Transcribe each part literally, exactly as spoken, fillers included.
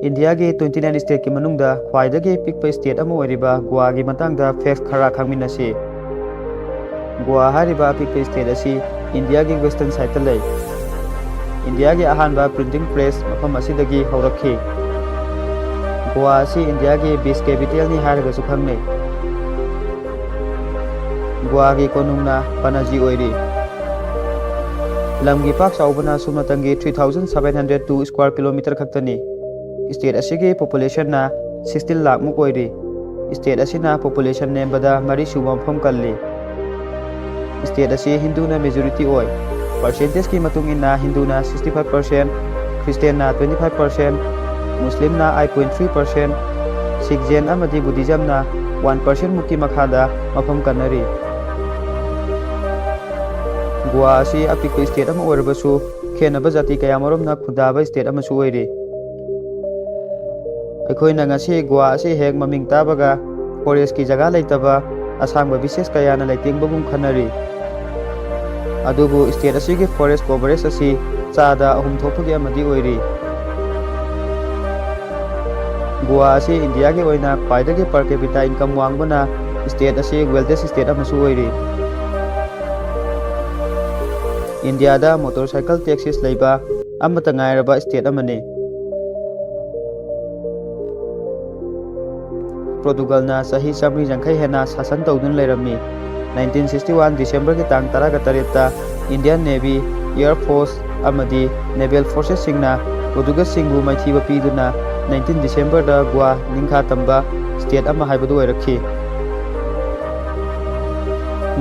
ꯏꯟꯗꯤꯌꯥꯒꯤ twenty nine stateꯀꯤ ꯃꯅꯨꯡꯗ ꯈ꯭ꯋꯥꯏꯗꯒꯤ ꯄꯤꯛꯄ state ꯑꯃ ꯑꯣꯏꯔꯤꯕ ꯒꯣꯋꯥꯒꯤ ꯃꯇꯥꯡꯗ facts ꯈꯔ ꯈꯪꯃꯤꯟꯅꯁꯤ꯫ ꯒꯣꯋꯥ ꯍꯥꯏꯔꯤꯕ ꯑꯄꯤꯛꯄ state ꯑꯁꯤ ꯏꯟꯗꯤꯌꯥꯒꯤ western sideꯇ ꯂꯩ꯫ ꯏꯟꯗꯤꯌꯥꯒꯤ ꯑꯍꯥꯟꯕ printing press ꯃꯐꯝ ꯑꯁꯤꯗꯒꯤ ꯍꯧꯔꯛꯈꯤ꯫ ꯒꯣꯋꯥ ꯑꯁꯤ ꯏꯟꯗꯤꯌꯥꯒꯤ beach capitalꯅꯤ ꯍꯥꯏꯔꯒꯁꯨ ꯈꯪꯅꯩ꯫ ꯒꯣꯋꯥꯒꯤ ꯀꯣꯅꯨꯡꯅ ꯄꯅꯖꯤ ꯑꯣꯏꯔꯤ꯫ ꯂꯝꯒꯤ ꯄꯥꯛ ꯆꯥꯎꯕꯅ ꯁꯨꯞꯅꯇꯪꯒꯤ three thousand seven hundred two square kilometre ꯈꯛꯇꯅꯤ꯫ State ꯑꯁꯤꯒꯤ populationꯅ sixteen ꯂꯥꯈꯃꯨꯛ ꯑꯣꯏꯔꯤ꯫ State ꯑꯁꯤꯅ population ꯅꯦꯝꯕꯗ ꯃꯔꯤꯁꯨꯕ ꯃꯐꯝ ꯀꯜꯂꯤ꯫ State ꯑꯁꯤ ꯍꯤꯟꯗꯨꯅ majority ꯑꯣꯏ꯫ Percentageꯀꯤ ꯃꯇꯨꯡ ꯏꯟꯅ ꯍꯤꯟꯗꯨꯅ sixty five percent, ꯈ꯭ꯔꯤꯁꯇꯤꯌꯥꯟꯅ twenty five percent, ꯃꯨꯁꯂꯤꯝꯅ eight point three percent, Sikh, ꯖꯦꯟ ꯑꯃꯗꯤ ꯕꯨꯙꯤꯖꯝꯅ one percent ꯃꯨꯛꯀꯤ ꯃꯈꯥꯗ ꯃꯐꯝ ꯀꯟꯅꯔꯤ꯫ ꯒꯣꯋꯥ ꯑꯁꯤ ꯑꯄꯤꯛꯄ state ꯑꯃ ꯑꯣꯏꯔꯕꯁꯨ, ꯈꯦꯠꯅꯕ ꯖꯥꯇꯤ ꯀꯌꯥꯃꯔꯨꯝꯅ ꯈꯨꯟꯗꯥꯕ state ꯑꯃꯁꯨ ꯑꯣꯏꯔꯤ꯫ ꯑꯩꯈꯣꯏꯅ ꯉꯁꯤ ꯒꯣꯋꯥ ꯑꯁꯤ ꯍꯦꯛ ꯃꯃꯤꯡ ꯇꯥꯕꯒ forestꯀꯤ ꯖꯒꯥ ꯂꯩꯇꯕ, ꯑꯁꯥꯡꯕ beaches ꯀꯌꯥꯅ ꯂꯩꯇꯦꯡꯕꯒꯨꯝ ꯈꯟꯅꯔꯤ꯫ ꯑꯗꯨꯕꯨ state ꯑꯁꯤꯒꯤ forest coverage ꯑꯁꯤ ꯆꯥꯗ ꯑꯍꯨꯝ ꯊꯣꯛꯄꯒꯤ ꯑꯃꯗꯤ ꯑꯣꯏꯔꯤ꯫ ꯒꯣꯋꯥ ꯑꯁꯤ ꯏꯟꯗꯤꯌꯥꯒꯤ ꯑꯣꯏꯅ ꯈ꯭ꯋꯥꯏꯗꯒꯤ per capita income ꯋꯥꯡꯕꯅ state ꯑꯁꯤ wealthiest state ꯑꯃꯁꯨ ꯑꯣꯏꯔꯤ꯫ ꯏꯟꯗꯤꯌꯥꯗ motorcycle taxis ꯂꯩꯕ ꯑꯃꯠꯇ ꯉꯥꯏꯔꯕ state ꯑꯃꯅꯤ꯫ ꯄꯣꯔꯇꯨꯒꯜꯅ ꯆꯍꯤ ꯆꯥꯃꯔꯤ ꯌꯥꯡꯈꯩ ꯍꯦꯟꯅ ꯁꯥꯁꯟ ꯇꯧꯗꯨꯅ ꯂꯩꯔꯝꯃꯤ꯫ Nineteen sixty one Decemberꯒꯤ ꯇꯥꯡ ꯇꯔꯥꯒ ꯇꯔꯦꯠꯇ Indian Navy, Air Force ꯑꯃꯗꯤ Naval Forcesꯁꯤꯡꯅ ꯄꯣꯔꯇꯨꯒꯜꯁꯤꯡꯕꯨ ꯃꯥꯏꯊꯤꯕ ꯄꯤꯗꯨꯅ nineteen Decemberꯗ ꯒꯣꯋꯥ ꯅꯤꯡꯈꯥ ꯇꯝꯕ state ꯑꯃ ꯍꯥꯏꯕꯗꯨ ꯑꯣꯏꯔꯛꯈꯤ꯫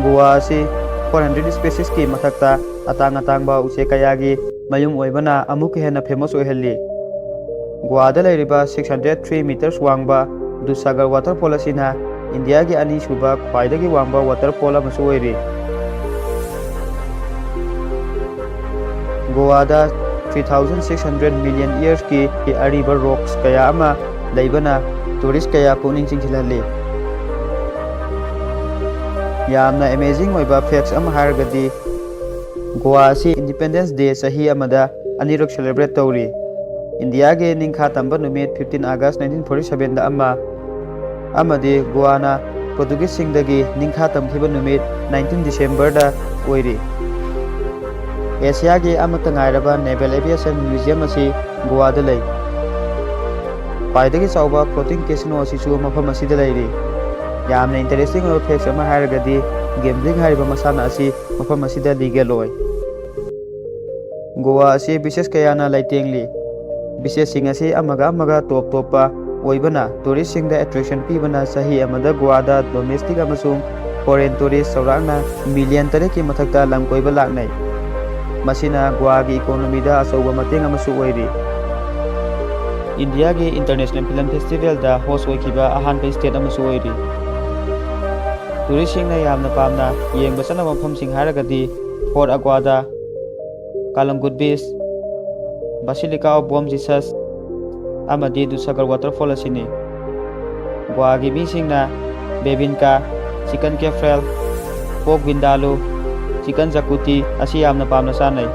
ꯒꯣꯋꯥ ꯑꯁꯤ four hundred speciesꯀꯤ ꯃꯊꯛꯇ ꯑꯇꯥꯡ ꯑꯇꯥꯡꯕ ꯎꯆꯦꯛ ꯀꯌꯥꯒꯤ ꯃꯌꯨꯝ ꯑꯣꯏꯕꯅ ꯑꯃꯨꯛꯀ ꯍꯦꯟꯅ famous ꯑꯣꯏꯍꯜꯂꯤ꯫ ꯒꯣꯋꯥꯗ ꯂꯩꯔꯤꯕ six hundred three metres ꯋꯥꯡꯕ ꯗꯨꯙꯁꯥꯒꯔ waterfall ꯑꯁꯤꯅ ꯏꯟꯗꯤꯌꯥꯒꯤ ꯑꯅꯤꯁꯨꯕ ꯈ꯭ꯋꯥꯏꯗꯒꯤ ꯋꯥꯡꯕ waterfall ꯑꯃꯁꯨ ꯑꯣꯏꯔꯤ꯫ ꯒꯣꯋꯥꯗ three thousand six hundred million yearsꯀꯤ ꯑꯔꯤꯕ rocks ꯀꯌꯥ ꯑꯃ ꯂꯩꯕꯅ tourist ꯀꯌꯥ ꯄꯨꯛꯅꯤꯡ ꯆꯤꯡꯁꯤꯜꯍꯜꯂꯤ꯫ ꯌꯥꯝꯅ amazing ꯑꯣꯏꯕ facts ꯑꯃ ꯍꯥꯏꯔꯒꯗꯤ, ꯒꯣꯋꯥ ꯑꯁꯤ Independence Day ꯆꯍꯤ ꯑꯃꯗ ꯑꯅꯤꯔꯛ celebrate ꯇꯧꯔꯤ꯫ ꯏꯟꯗꯤꯌꯥꯒꯤ ꯅꯤꯡꯈꯥ ꯇꯝꯕ ꯅꯨꯃꯤꯠ fifteen August nineteen forty sevenꯗ ꯑꯃ, ꯑꯃꯗꯤ ꯒꯣꯋꯥꯅ ꯄꯣꯔꯇꯨꯒꯤꯖꯁꯤꯡꯗꯒꯤ ꯅꯤꯡꯈꯥ ꯇꯝꯈꯤꯕ ꯅꯨꯃꯤꯠ nineteen Decemberꯗ ꯑꯣꯏꯔꯤ꯫ ꯑꯦꯁꯤꯌꯥꯒꯤ ꯑꯃꯠꯇ ꯉꯥꯏꯔꯕ Naval Aviation Museum ꯑꯁꯤ ꯒꯣꯋꯥꯗ ꯂꯩ꯫ ꯈ꯭ꯋꯥꯏꯗꯒꯤ ꯆꯥꯎꯕ floating casino ꯑꯁꯤꯁꯨ ꯃꯐꯝ ꯑꯁꯤꯗ ꯂꯩꯔꯤ꯫ ꯌꯥꯝꯅ interesting ꯑꯣꯏꯕ facts ꯑꯃ ꯍꯥꯏꯔꯒꯗꯤ, gambling ꯍꯥꯏꯔꯤꯕ ꯃꯁꯥꯟꯅ ꯑꯁꯤ ꯃꯐꯝ ꯑꯁꯤꯗ legal ꯑꯣꯏ꯫ ꯒꯣꯋꯥ ꯑꯁꯤ beaches ꯀꯌꯥꯅ ꯂꯩꯇꯦꯡꯂꯤ꯫ Beachesꯁꯤꯡ ꯑꯁꯤ ꯑꯃꯒ ꯑꯃꯒ ꯇꯣꯞ ꯇꯣꯞꯄ ꯑꯣꯏꯕꯅ touristꯁꯤꯡꯗ attraction ꯄꯤꯕꯅ ꯆꯍꯤ ꯑꯃꯗ ꯒꯣꯋꯥꯗ domestic ꯑꯃꯁꯨꯡ foreign tourist ꯆꯥꯎꯔꯥꯛꯅ million ꯇꯔꯦꯠꯀꯤ ꯃꯊꯛꯇ ꯂꯝ ꯀꯣꯏꯕ ꯂꯥꯛꯅꯩ꯫ ꯃꯁꯤꯅ ꯒꯣꯋꯥꯒꯤ economyꯗ ꯑꯆꯧꯕ ꯃꯇꯦꯡ ꯑꯃꯁꯨ ꯑꯣꯏꯔꯤ꯫ ꯏꯟꯗꯤꯌꯥꯒꯤ international film festivalꯗ host ꯑꯣꯏꯈꯤꯕ ꯑꯍꯥꯟꯕ state ꯑꯃꯁꯨ ꯑꯣꯏꯔꯤ꯫ Touristꯁꯤꯡꯅ ꯌꯥꯝꯅ ꯄꯥꯝꯅ ꯌꯦꯡꯕ ꯆꯠꯅꯕ ꯃꯐꯝꯁꯤꯡ ꯍꯥꯏꯔꯒꯗꯤ Fort Aguada, Calangute Beach, Basilica of Bom Jesus, ꯑꯃꯗꯤ ꯗꯨꯙꯁꯥꯒꯔ waterfall ꯑꯁꯤꯅꯤ꯫ ꯒꯣꯋꯥꯒꯤ ꯃꯤꯁꯤꯡꯅ bebinka, chicken casserole, pork vindaloo, chicken jacuzzi ꯑꯁꯤ ꯌꯥꯝꯅ ꯄꯥꯝꯅ ꯆꯥꯅꯩ꯫